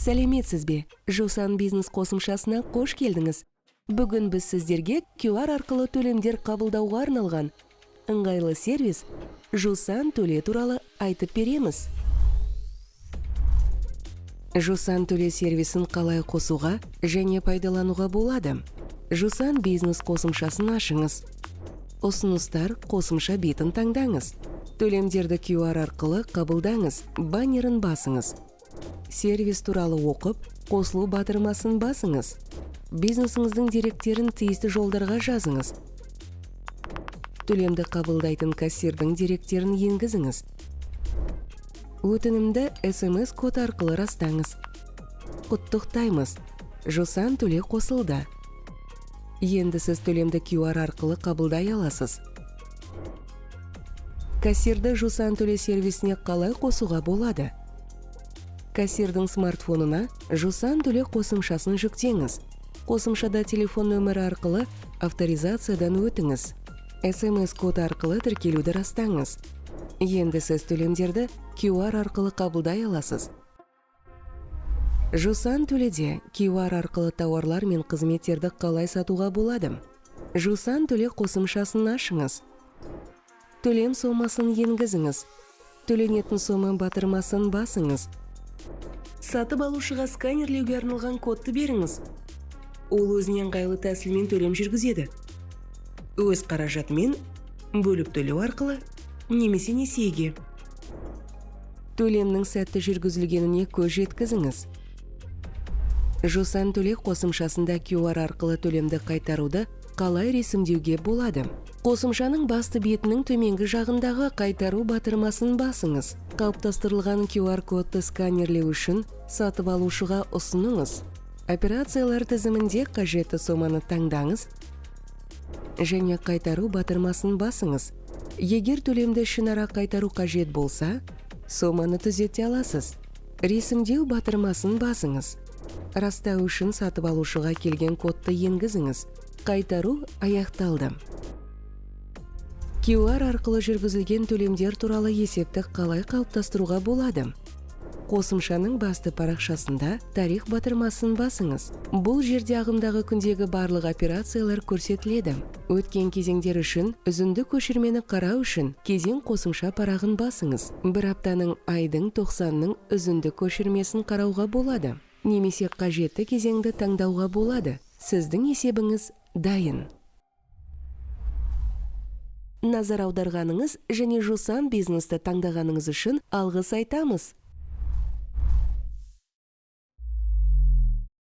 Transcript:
Сәлеметсіз бе! Жусан Бизнес қосымшасына қош келдіңіз! Бүгін біз сіздерге QR арқылы төлемдер қабылдауға арналған ыңғайлы сервис Жусан Төле туралы айтып береміз. Жусан Төле сервисін қалай қосуға және пайдалануға болады? Жусан Бизнес қосымшасын ашыңыз. «Ұсыныстар» қосымша бетін таңдаңыз. «Төлемдерді QR арқылы қабылдаңыз» баннерін басыңыз. Сервис туралы оқып, «Қосылу» батырмасын басыңыз. Бизнесіңіздің деректерін тиісті жолдарға жазыңыз. Төлемді қабылдайтын кассирдің деректерін енгізіңіз. Өтінімді СМС код арқылы растаңыз. Құттықтаймыз! Жусан Төле қосылды. Енді сіз төлемді QR арқылы қабылдай аласыз. Кассирді Жусан Төле сервисіне қалай қосуға болады? Кассирдің смартфонына Жусан Төле қосымшасын жүктеңіз. Қосымшада телефон нөмірі арқылы авторизациядан өтіңіз. СМС код арқылы тіркелуді растаңыз. Енді сіз төлемдерді QR арқылы қабылдай аласыз. Жусан Төледе QR арқылы тауарлар мен қызметтерді қалай сатуға болады? Жусан Төле қосымшасын ашыңыз. Төлем сомасын енгізіңіз. «Төленетін сома» батырмасын басыңыз. Сатып алушыға сканерлеуге арналған кодты беріңіз. Ол өзіне ыңғайлы тәсілмен төлем жүргізеді: өз қаражатымен, бөліп төлеу арқылы немесе несиеге. Төлемнің сәтті жүргізілгеніне көз жеткізіңіз. Жусан Төле қосымшасында QR арқылы төлемді қайтаруды қалай ресімдеуге болады? Қосымшаның басты бетінің төменгі жағындағы «Қайтару» батырмасын басыңыз. Қалыптастырылған QR кодты сканерлеу үшін сатып алушыға ұсыныңыз. Операциялар тізімінде қажетті соманы таңдаңыз және «Қайтару» батырмасын басыңыз. Егер төлемді ішінара қайтару қажет болса, соманы түзете аласыз. «Ресімдеу» батырмасын басыңыз. Растау үшін сатып алушыға келген кодты енгізіңіз. Қайтару аяқталды. QR арқылы жүргізілген төлемдер туралы есепті қалай қалыптастыруға болады? Қосымшаның басты парақшасында «Тарих» батырмасын басыңыз. Бұл жерде ағымдағы күндегі барлық операциялар көрсетіледі. Өткен кезеңдер үшін үзінді көшірмені қарау үшін «Кезең» қосымша парағын басыңыз. Бір аптаның, айдың, тоқсанның үзінді көшірмесін қарауға болады немесе қажетті кезеңді таңдауға болады. Сіздің есебіңіз дайын. Назар аударғаныңыз және Жусан Бизнесті таңдағаныңыз үшін алғыс айтамыз.